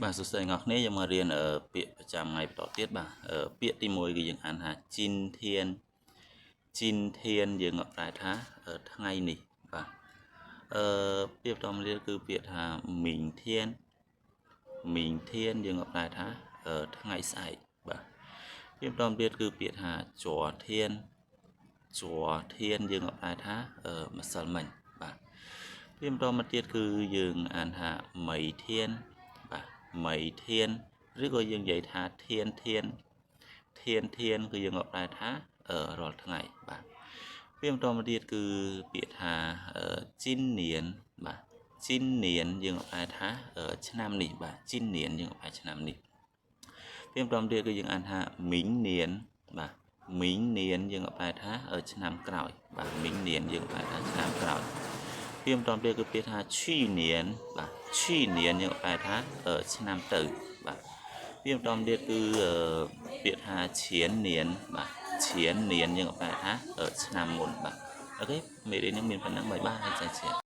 បាទសួស្តីអ្នកនរគ្នាយើងមករៀនអឺពាក្យប្រចាំថ្ងៃបន្តទៀតបាទអឺពាក្យទី1គឺយើងអានថា今天今天យើងក៏ប្រែថាអឺថ្ងៃនេះបាទអឺពាក្យបន្តមកទៀតគឺពាក្យថា明天明天យើងក៏ប្រែថាអឺថ្ងៃស្អែកបាទពាក្យបន្តមកទៀតគឺពាក្យថា昨天昨天យើងក៏ប្រែថាអឺម្សិលមិញបាទពាក្យបន្តមកទៀតគឺយើងអានថា每天បាទ每天ឬក៏យើងនិយាយថា天天天天គឺយើងក៏ប្រែថាអឺរាល់ថ្ងៃបាទពាក្យបន្តមកទៀតគឺពាក្យថាអឺ今年បាទ今年យើងក៏ប្រែថាអឺឆ្នាំនេះបាទ今年យើងក៏ប្រែឆ្នាំនេះពាក្យបន្តមកទៀតគឺយើងអានថា明年បាទ明年យើងក៏ប្រែថាអឺឆ្នាំក្រោយបាទ明年យើងក៏ប្រែថាឆ្នាំក្រោយពាក្យបន្តមកទៀតគឺពាក្យថា去年បាទ去年យើងក៏ប្រែថាអឺឆ្នាំទៅបាទពាក្យបន្តមកទៀតគឺអឺពាក្យថា前年បាទ前年យើងក៏ប្រែថាអឺឆ្នាំមុនបាទ OK មេរៀននេះមានប៉ុណ្ណឹង bye bye 再见。